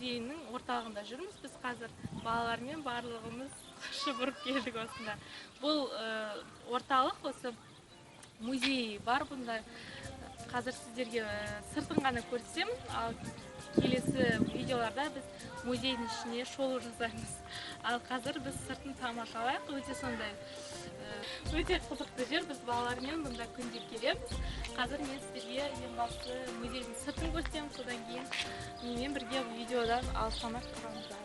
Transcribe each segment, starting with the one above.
музейінің орталығында жүрміз. Біз қазір балалармен барлығымыз шұбырып келдік осында. Бұл орталық, осы музей бар бұнда. Қазір сіздерге сыртын ғана көрсетемін, ал келесі видеоларда біз музейдің ішіне шолу жасаймыз. Ал қазір біз сыртын тамашалайық. Өте сондай өте қызықты жер. Біз балалармен бұнда күнде келеміз. Қазір мен сіздерге ең басты музейдің сыртын көрсетемін, содан кейін менімен бірге видеодан алыстамай қараңыздар.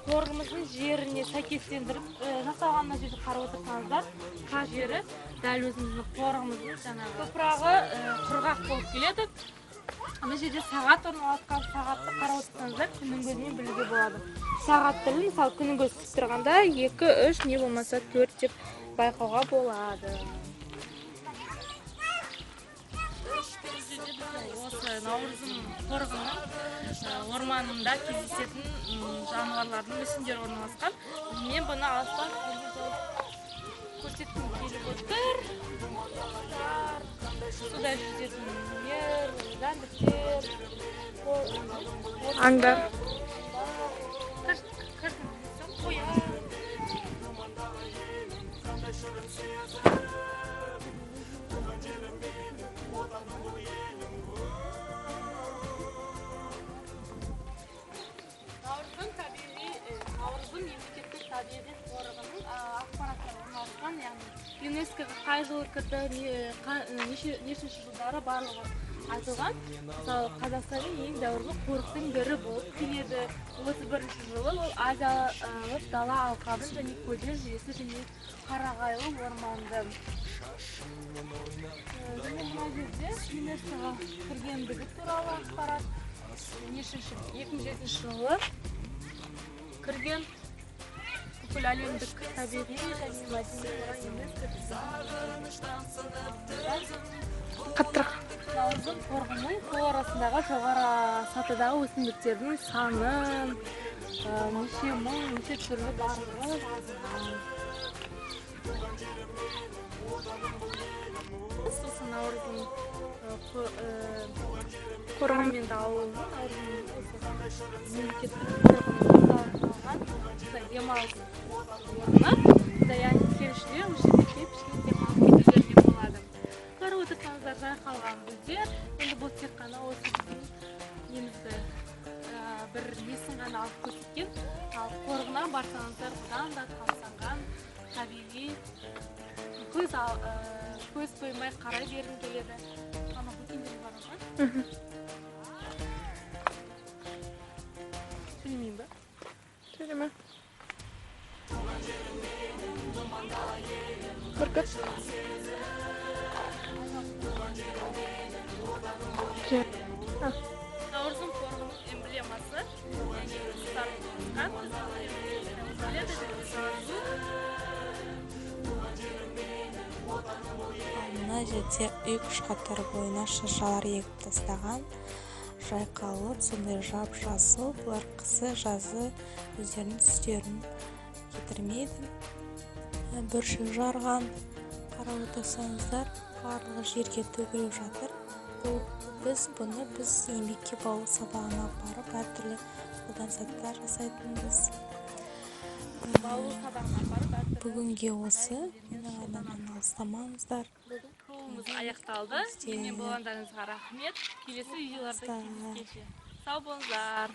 Қорығымыздың жеріне сәйкестендіріп жасалған. Мына жерде қарап отырсаңыздар, қақ жері дәл өзіміздің қорығымыздың жаңағы топырағы құрғақ болып келеді. Мына жерде сағат орналасқан. Сағатты қарап отырсаңыздар, күннің көзімен білуге болады. Сағат тілін, мысалы, күннің көзі түсіп тұрғанда 2, 3, не болмаса 4 деп байқауға болады. Осы Наурызым қорығының орманында кездесетін жануарлардың мүсіндері орналасқан. Мен бұны алыстан көрсеткім келіп отыр. Суда жүзетін нелер, жәндіктер, Аңдар. Қоян. Наурызым табиғи, Наурызым мемлекеттік табиғи қорығының ақпараттары орналасқан, яғни ЮНЕСКО-ға қай жылы кірді, нешінші жылдары, барлығы айтылған. Мысалы, Қазақстанның ең дәуірлі қорықтың бірі болып келеді. 31 жылы ол азиялық дала алқабын және көлдер жүйесі және қарағайлы орманды. Және мына жерде ЮНЕСКО-ға кіргендігі туралы ақпарат, нешінші, 2007 жылы кірген, бүкіл әлемдік табиғи және мәдени мұра ЮНЕСКО. Қаттырақ. Наурызым қорығының флорасындағы жоғары сатыдағы өсімдіктердің саны, неше мың, неше түрлі, барлығы жазылған. Сосын Наурызым Қараменді ауылының, Наурызым осы мемлекеттік қорығының орталығына осындай демалыс орны. Мұнда, яғни, келушілер осы жерге келіп, кішкене демалып кетулеріне болады. Қарап отырсаңыздар, жайқалған гүлдер. Енді бұл тек қана осы біздің немізді бір несін ғана алып көрсеткен. Ал қорығына барсаңыздар, бұдан да тамсанған табиғи, көз тоймай қарай бергің келеді. Ана бөкендер бар ма? Сөйлемеймін ба? Сөйлеме. Бүркіт. Наурызым қорығының эмблемасы, яғни құстар орналасқан. Біздің келеді және жазу. Ал мына жерде үй қышқаттар бойына шыршалар егіп тастаған, жайқалып, сондай жап жасыл. Бұлар қысы жазы өздерінің түстерін кетірмейді. Бүршік жарған, қарап отырсаңыздар, барлығы жерге төгіліп жатыр. Бұл біз бұны біз еңбекке баулу сабағына апарып, әртүрлі қолдан заттар жасайтынбыз. Баулу сабағына апарып, әртүрлі Бүгінге осы. Менің арнамнан алыстамаңыздар. Шоуымыз аяқталды. Менімен болғандарыңызға рахмет. Келесі видеоларда Сау. Кездескенше. Сау болыңыздар.